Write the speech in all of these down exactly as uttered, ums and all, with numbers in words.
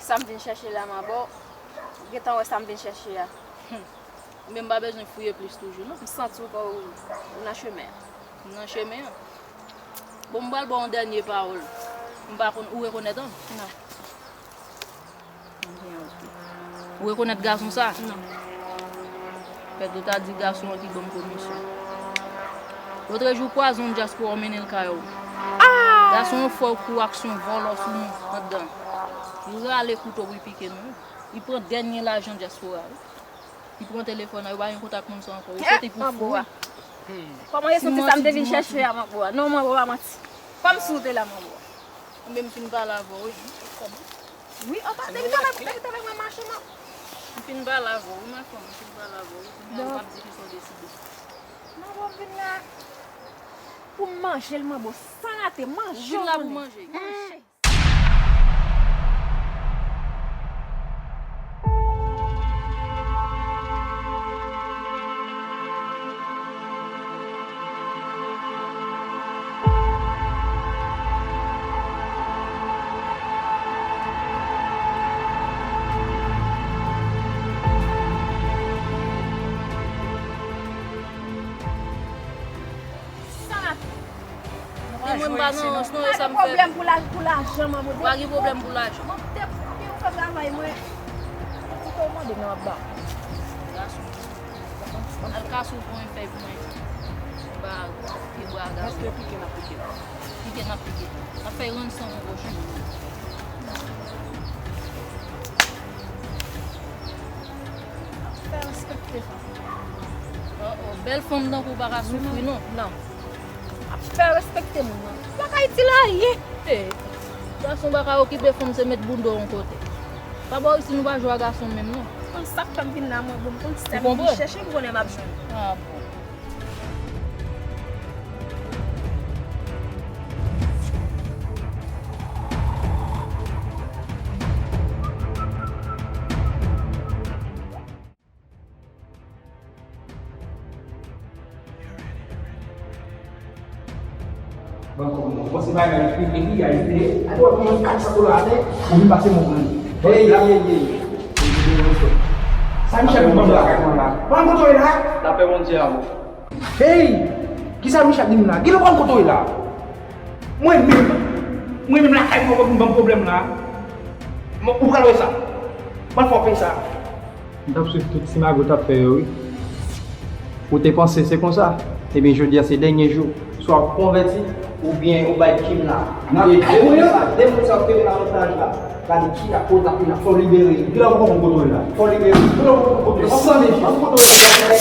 Sa m vin chèche la, manbo. Ou gentan wè sa m vin chèche a. Hum. Ebyen, m pa bezwen fouye plis toujou, non. M santi w kò w nan chemen an. M nan chemen an. Bon, m pral ba w yon dènye pawòl. M pa konn, ou rekonèt an? Non. Ebyen, oke. Ou rekonèt gason sa? Non. Fèt ou ta di gason an ki ban m komisyon. Lotrejou, kwaze yon dyaspora, w mennen l kay ou. Ah! Gason an fè w kou aksyon vòlò sou nou anndan. Li rale kouto pou l pike nou. Li pran dènye lajan dyaspora, wi. Li pran telefòn nan, yo pa gen kontak moun sa ankò. Yo soti pou fou. Kòman e santi sa m te vin chèche a, manbo a? Non, manbo, pa manti. Kòmsi w te la, manbo a? Mwen menm fin pale avè w, wi. Wi, anba, depi talè, depi talè mwen mache, man. M fin pale avè w, wi, ma fanm, m fin pale avè w, wi. Kounye a w ap di kisa w deside. Manbo, m vin la pou m manje l, manbo, san rate, manje. Ou vin la pou manje. Manje. Sa la. Di mwen m pa nan rans non, e sa m fè. Pa gen pwoblèm pou la, pou lajan, manbo. Pa gen pwoblèm pou lajan. Mwen te pye ou fè travay mwen. Ou te mande m, m ap ba. Gason. Al kase w pran yon fèy pou mwen. Ba, pye bwa gason. Èske pike n ap pike? Pike n ap pike. N ap fè rann san yon pwochen. Fè respekte fanm. Oh, oh, bèl fanm tankou w pa ka soufri, non. Non. Ap fè respekte moun nan. Ou pa ka itil anyen. Hey, gason pa ka okipe fanm, se met bounda w yon kote. Pa bò isi nou pa jwe a gason menm, non. Konn sa k fè m vin la, mwen, bon, m konn si m vin chèche, m konnen m ap jwenn. Ah, bon. Ban kòb mwen. Bon, se bagay ki, ki, ki, ki, a, ete. Ate wè kòman kat san dola atè, ou vin pase mwen pran li. Hey, hey, hey. Sa Michel vin ban m la. Pran kote w ye la. Lapè Bondye avè w. Hey! Kisa Michel di m la? Gade pran kote w ye la. Mwen menm, mwen menm lakay mwen, ou vin ban m pwoblèm la. Mwen, ou pral wè sa. Mwen fè w peye sa. M t ap swiv tout ti mago t ap fè yo, wi. Ou te panse se konsa? Ebyen, jodi a se dènye jou. Swa w konvèti, oubyen ou bay Kim la. E de moun sa, de moun sa yo kenbe nan otaj la. Gade ki la koz ap vin la, fò w libere yo. Kilè w konn kote w la? Fò w libere yo. Kilè w konn kote w la? San defi. Konn kote w la.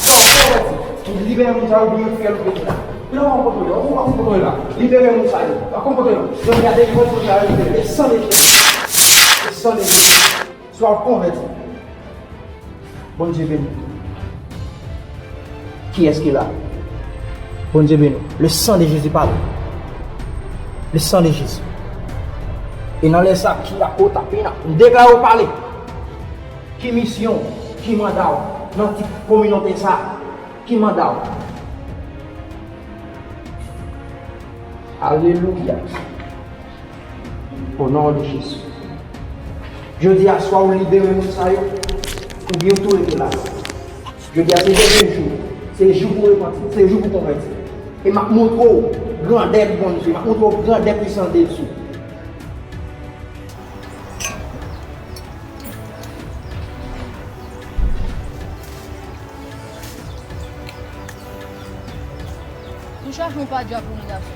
Swa w konvèti, libere moun sa yo, oubyen yo fè l pete la. Kilè w konn kote w la? Ou konn kote w la? Libere moun sa yo. Ou konn kote w la? Jodi a, de moun sa yo libere. E san defi. E san defi. Swa w konvèti. Bondye beni. Kiyès ki la? Bondye beni w. Le sang de Jésus pale. Le sang de Jésus. E nan lè sa, ki la kota pina, m deklare w pale. Ki misyon w? Ki manda w nan ti kominote sa? Ki manda w? Alelouya. O non de Jezi. Jodi a swa ou libere moun sa yo, oubyen ou tou rete la. Jodi a se dènye jou. Se jou pou repanti. Se jou pou konvèti. E m ap montre w grandè Bondye. M ap montre w grandè pwisans de Dye. Nou chache yon pa djab pou nou gason.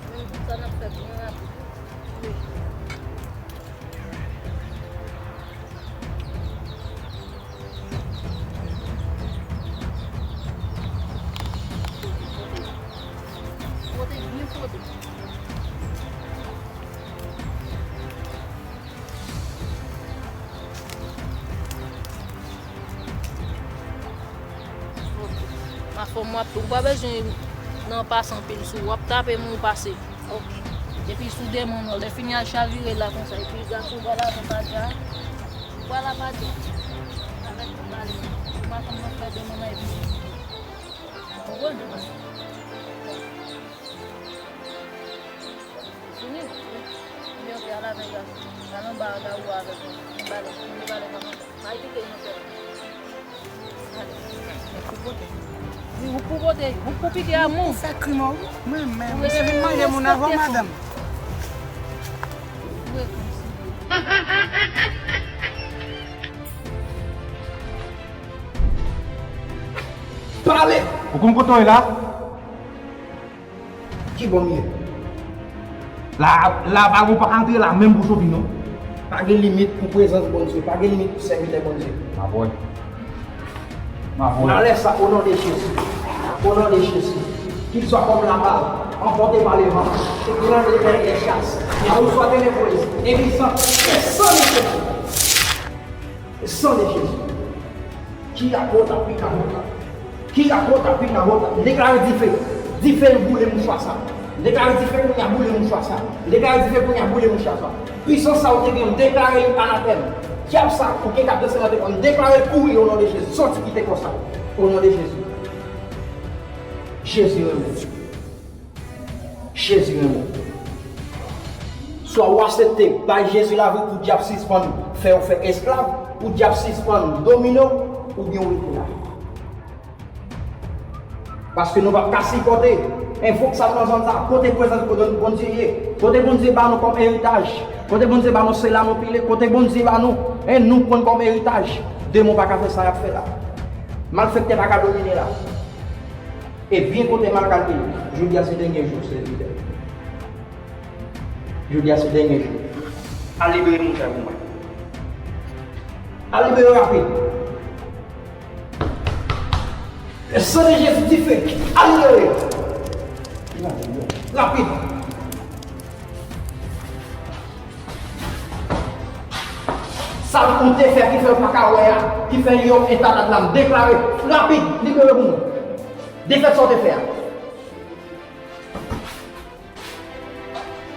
Menm tout sa n ap fè byen rapid tou le jou. Anfòm w ap, ou pa bezwen nan pase anpil sou ou, w ap tape men w pase. Ok. Epi sou de men w, lè fini al chavire la konsa, epi gafou ba la konsa dja. Ou pa la pa dja. Avèk tout bale. Ou pa konn nan fè de men w epi. Ou konprann? Fini? Wi. Wi, ok, al avèk gafou. Al anba, gafou avèk ou. Mwen bale, mwen bale kòmandan. Ay, pike, nou fè. Ou pou pote. Wi, ou pou pote, ou pou pike a mou. Ou fè krim, wi. Mwen menm, mwen te vin manje moun avan, madanm. Ou rekonsilye. Pale! Ou konn kote w ye la? Kibò m ye? La, la, pa, ou pa ka antre la menm pou soti, non. Pa gen limit pou prezans Bondye. Pa gen limit pou sèvitè Bondye. M ap wè. M ap wè. Nan lè sa, o non de Jezi. O non de Jezi. Qu'il soit comme la balle, emporté par le vent, ébranlé par les chasses, arrosé ténébreuse, et puissant, et sans échelle. San de Jezi. Ki akota pina hota. Ki akota pina hota. Deklare dife. Dife boule mouchwa sa. Deklare dife kounye a boule mouchwa sa. Deklare dife kounye a boule mouchwa sa. Pwisans sa ou te gen, deklare li anatèm. Dyab sa ou gen k ap danse nan tèt ou, deklare l kouri o non de Jezi. Soti kite kò sa. O non de Jezi. Jezi renmen. Jezi renmen w. Swa w aksepte bay Jezi lavi w pou dyab sispann fè w fè esklav, pou dyab sispann domine w, oubyen w rete la. Paske nou p ap ka sipòte envok sa nan zòn sa. Kote prezans Bondye ye? Kote Bondye ba nou kòm eritaj? Kote Bondye ba nou se la nou pile? Kote Bondye ba nou, en, nou pran kòm eritaj? Demon pa ka fè sa y ap fè la. Malfektè pa ka domine la. E byen kote m al kalkile, jodi a se dènye jou, sèvitè. Jodi a se dènye jou. Al libere moun sa yo pou mwen. Al libere yo rapid. Le sang de Jésus, dife. Al libere yo. Rapid. Sa l konte fè ki fè yo pa ka wè a, ki fè yo eta ladlam, deklare rapid, libere pou mwen. Defèt sa w te fè a.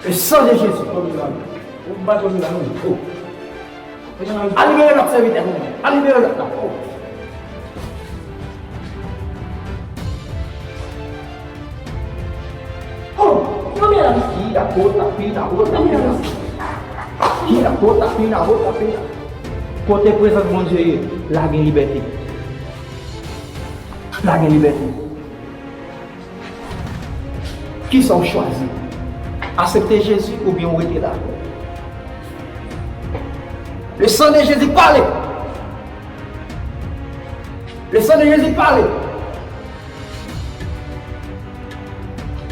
Le sang de Jésus. Al libere lòt sèvitè pou mwen. Al libere lòt la. Oh. Oh, yo gen la. Ki la kota pina, kota pina. Ki la kota pina, kota pina. Kote prezans Bondye ye, la gen libète. La gen libète. Kisa w chwazi? Aksepte Jezi oubyen w rete la? Le sang de Jésus, pale! Le sang de Jésus, pale!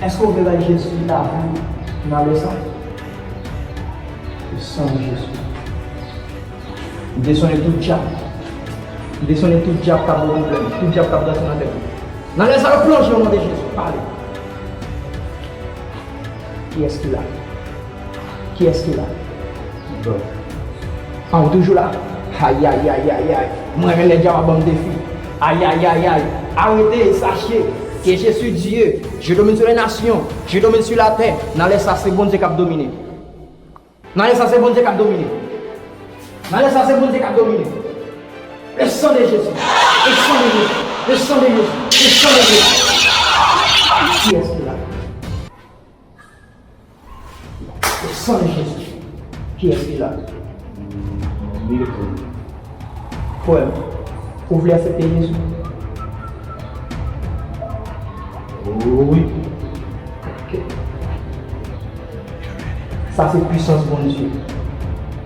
Èske w vle bay Jezi lavi w nan lè sa? Le sang de Jésus. M desonnen tout dyab. M desonnen tout dyab k ap ba w pwoblèm, tout dyab k ap danse nan tèt ou. Nan lè sa yo plonje o non de Jezi. Pale. Kiyès ki la? Kiyès ki la? Bon. Ah, ou toujou la? Ay, ay, ay, ay, ay. Mwen renmen lè dyab ap ban m defi. Ay, ay, ay, ay. Arrêtez, sachez que je suis Dieu. Je domine sur les nations. Je domine sur la terre. Nan lè sa, se Bondye k ap domine. Nan lè sa, se Bondye k ap domine. Nan lè sa, se Bondye k ap domine. Le sang de Jésus. Le sang de Jésus. Le sang de Jésus. Le sang de Jésus. Kiyès ki la? Le sang de Jésus. Kiyès ki la? Frè m, ou vle aksepte Jezi? Wi. Ok. Sa se pwisans Bondye.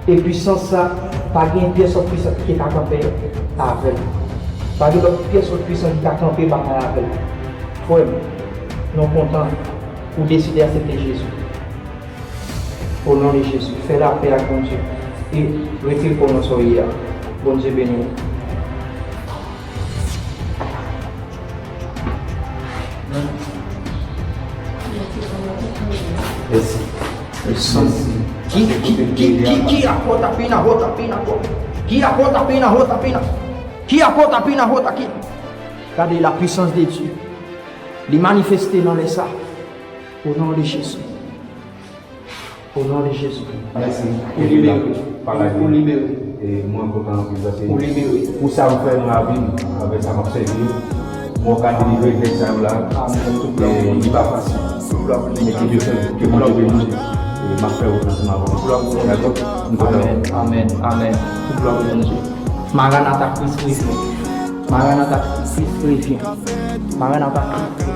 E pwisans sa, pa gen pyès lòt pwisans ki ka kanpe avè l. Pa gen lòt pyès lòt pwisans ki ka kanpe batay avè l. Frè m, nou kontan ou deside aksepte Jezi. O non de Jezi, fè lapè ak Bondye e retire kò w nan sa w ye a. Bondye beni w. Mèsi. Ki, ki, ki, ki, ki akò tapina, ho tapina, ho. Ki akò tapina, ho tapina. Ki akò tapina, ho ta, ki. Gade la puissance de Dieu. Li manifeste nan lè sa. O non de Jezi. O non de Jezi. Mèsi. Ou libere. Ou libere. E mwen kontan anpil paske pou sa ou fè nan lavi m, avèk sa m ap sèvi yo, mwen ka delivre nèg sa yo la. E li pa fasil. Men ke Dye fè, ke Bondye beni w. E m ap fè wout ansanm avè w. Dakò? M kontan. Amèn, amèn, amèn. Tout glwa pou Bondye. Maranata, Kris revyen. Maranata, Kris revyen. Maranata, Kris revyen.